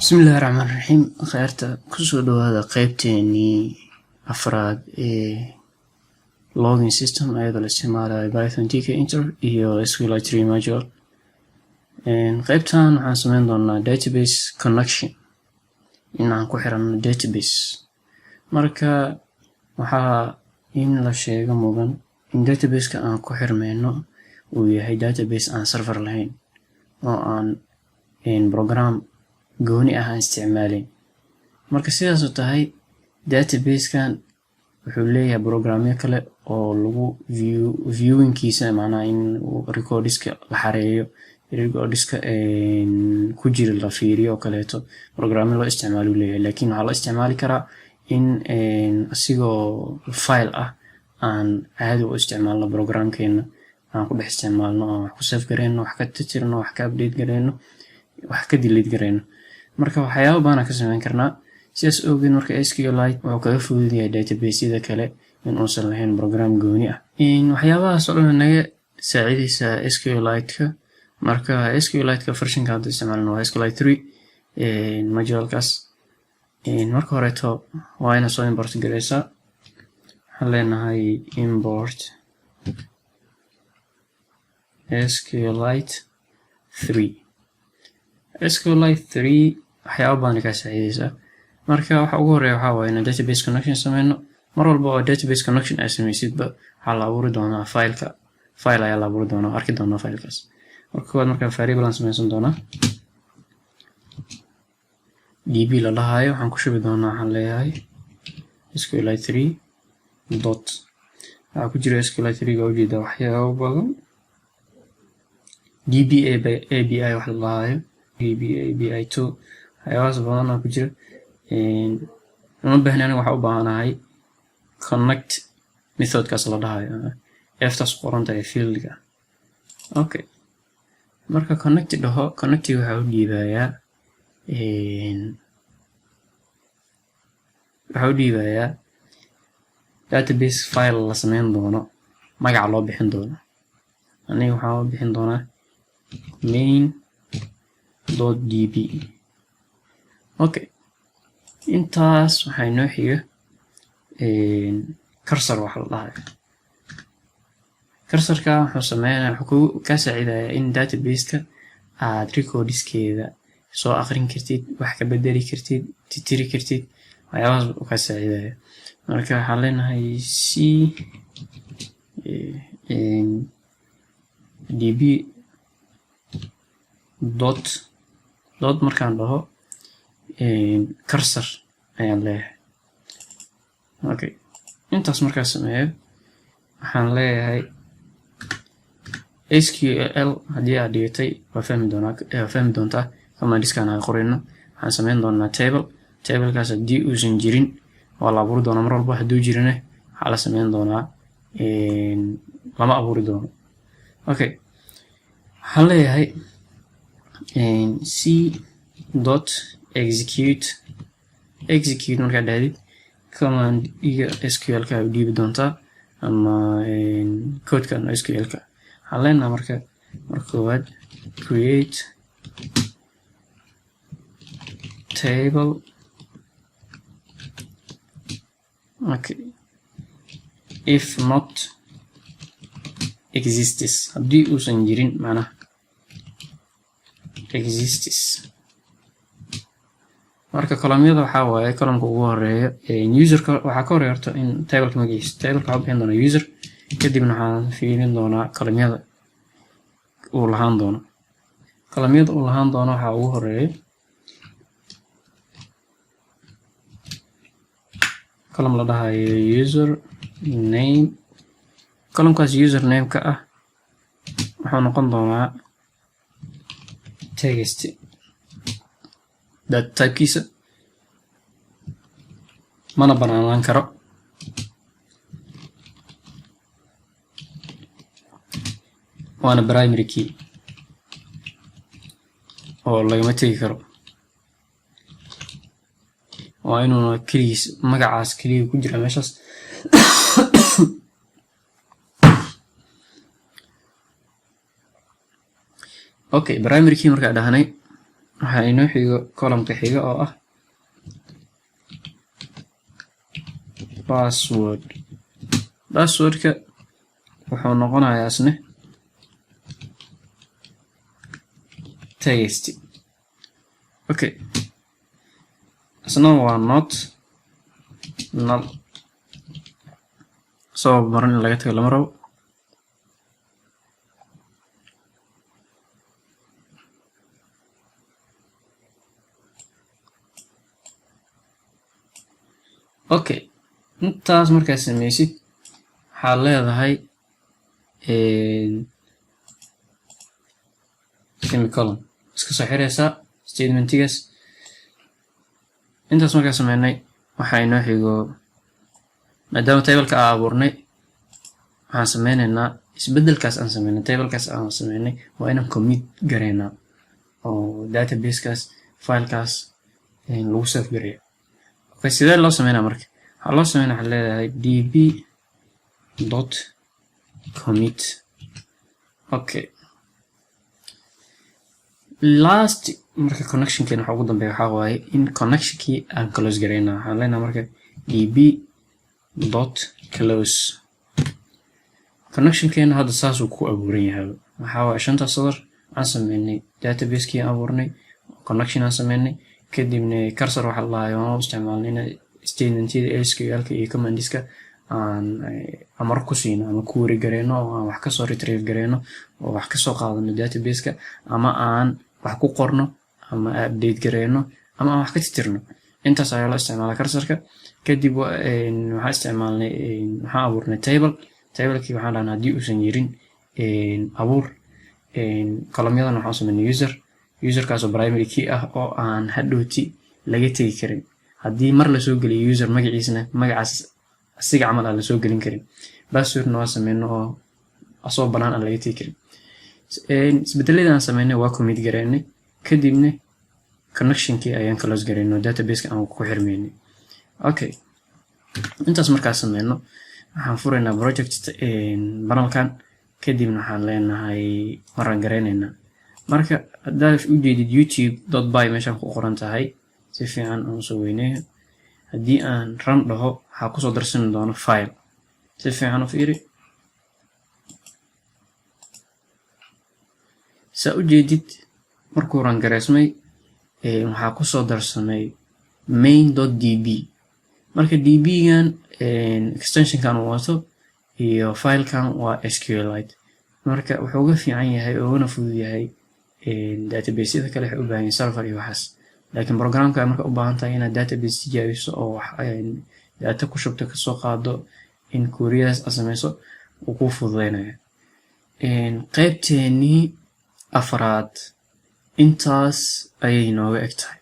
Bismillahi Raxmaani Raxiim. Kheyrta, kusoo dhawaada qeybteenii afraad ee login system ayadoo la isticmaalayo Python Tkinter iyo SQLite 3 module. Qeybtan waxaan sameyn doonaa database connection, in aan ku xirano database. Marka waxaa in la sheego mudan in database-ka aan ku xirmeyno uu yahay database aan server lahayn oo aan program gooni ah aan isticmaaleyn. Marka sidaas oo tahay, database-kan wuxuu leeyahay programyo kale oo lagu viewingkiisa, macnaha in recordska la xareeyo, recordska ku jira la fiiriyo oo kaleeto, programyo loo isticmaalo uu leeyahay. Laakiin waxaa loo isticmaali karaa in asigoo file ah aan caadi u isticmaalno, programkeena aan ku dhex isticmaalno, aan wax ku save gareyno, wax ka tirtirno, wax ka update gareyno, wax ka delete gareyno. Marka waxyaabo badan aan ka sameyn karnaa. Sidaas awgeed marka SQLite wuxuu kaga fudud yahay database-yada kale in uusan lahayn program gooni ah. Waxyaabahaas oo dhan naga saacideysaa SQLite-ka. Marka SQLite-ka versionka hadda isticmaalno waa SQLite 3 module-kaas. Marka horeeto waa inaad soo import gareysaa. Waxaan leenahay import SQLite 3. SQLite 3 waxyaabo badan kaa saacideysaa. Marka waxa ugu horeeya waxaa waaye inaan database connection sameyno. Mar walba oo database connection aad sameysidba, waxaa la abuuri doonaa fileka, file ayaa la abuuri doonaa, arki doonaa filekaas. Marka koowaad marka variable aan sameysan doonaa db la dhahayo. Waxaan ku shubi doonaa, waxaan leeyahay SQLite 3 dot. Waxaa ku jira SQLite 3 ga ujeeda waxyaabo badan, db API wax la dhahayo, db API 2, waxyaabahaas badan ku jira. Uma baahni aniga, waxaa u baahanahay connect methodkaas la dhahayo, eftaas qoran tahay fieldiga. Okay, marka connect dhaho, connectiga waxaa u dhiibayaa database file la sameyn doono, magaca loo bixin doono. Aniga waxaan u bixin doonaa main.db. Okay, intaas waxaa inoo xiga cursor waxa la dhahayo. Cursorka wuxuu sameynaya, wuxuu kaa saacidayaa in database-ka aad recordskeeda soo aqrin kartid, wax ka bedeli kartid, titiri kartid, waxyaabahaas uu kaa saacidaya. Marka waxaan leenahay c db dot dot. Markaan dhaho cursor ayaan leeyahay. Okay, intaas markaan sameeyo, waxaan leeyahay SQL. Haddii aad dhigatay waa fahmi doonaa, waa fahmi doontaa commandiskan aan qorayno. Waxaan sameyn doonaa table. Tablekaas haddii uusan jirin waa la abuuri doonaa mar walba, hadduu jirina waxaa la sameyn doonaa lama abuuri doono. Okay, waxaan leeyahay c dot execute. Execute markaad dhahdid, command iga SQL-ka u dhiibi doontaa ama codekan SQL-ka. Waxaan leenahay marka koowaad create table. Okay, if not exists, haddii uusan jirin, macnaha exists. Marka columnyada waxaa waaye columnka ugu horeeya userka. Waxaa ka horeeya horta in tableka magaciisa. Tableka waxaa bixin doonaa user, kadibna waxaan fiirin doonaa columnyada uu lahaan doono. Columnyada uu lahaan doono waxaa ugu horeeya column la dhahayo user name. Columnkaas user name-ka ah wuxuu noqon doonaa text data typekiisa, mana banaanaan karo, waana primary key oo lagama tegi karo. Waa inuuna keligiis magacaas keliya ku jira meeshaas. Okay, primary key markaa dhahnay, Waxaa inoo xigo columnka xiga oo ah password. Passwordka wuxuu noqonayaa isne text. Okay, isna waa not null, soo maran in laga tago lama rabo. Okay, intaas markaad sameysid, waxaad leedahay semicolon, iska soo xiraysaa statementigaas. Intaas markaa sameynay, waxaa inoo xigo, maadaama tableka aan abuurnay, waxaan sameyneynaa isbedelkaas aan sameynay, tablekaas aan sameynay waa inaan commit gareynaa oo databasekaas filekaas lagu save gareeyo. Okay, sidee loo sameynaa? Marka waxaa loo sameynaa, waxaa leedahay db.commit. Okay, last marka connectionkeena waxa ugu dambeeya waxaa waaye in connectionkii aan close gareyna. Waxaan leenahay marka db.close. Connectionkeena hadda saasuu ku abuuran yahay. Waxaa waaye shanta sadar aan sameynay: database-kii aan abuurnay, connection aan sameynay, kadibna cursor waxa la dhahayo waan u isticmaalnay in statementyada SQL-ka iyo commandiska aan amar ku siino ama query gareyno oo aan wax kasoo retrieve gareyno oo wax kasoo qaadano database-ka, ama aan wax ku qorno ama update gareyno ama aan wax ka tirtirno. Intaas ayaa loo isticmaalaa cursorka. Kadib waxaa isticmaalnay, waxaan abuurnay table. Tablekii waxaan dhahnay haddii uusan jirin abuur. Columnyadan waxaan sameynay user, userkaasoo primary key ah oo aan hadhowti laga tegi karin. Haddii mar lasoo geliyo user magaciisna, magacaas asiga camal aan lasoo gelin karin. Passwordna waa sameyno oo asoo banaan aan laga tegi karin. Isbedeladii aan sameynay waa commit gareynay, kadibna connectionkii ayaan close gareynay oo databaseka aan ku xirmeynay. Okay, intaas markaa sameyno, waxaan furaynaa project panelkan, kadibna waxaan leenahay waan gareyneynaa. Marka haddaad ujeedid youtube.py meeshaan ku qoran tahay, si fiican aan usoo weyneeyo. Haddii aan run dhaho, waxaa kusoo darsani doono file. Si fiican u fiiri. Saa ujeedid, markuu run gareysmay, waxaa kusoo darsamay main.db. Marka db-gan extensionkan uu wato iyo filekan waa SQLite. Marka wuxuu uga fiican yahay oo ugana fudud yahay databasyada kale, waxay u baahan yihiin server iyo waxaas, laakiin programka marka u baahan tahay inaad database tijaabiso oo wax data ku shubto, kasoo qaado, in queryadaas aad sameyso, wuu kuu fududeynaya. Qaybteenii afraad intaas ayay nooga eg tahay.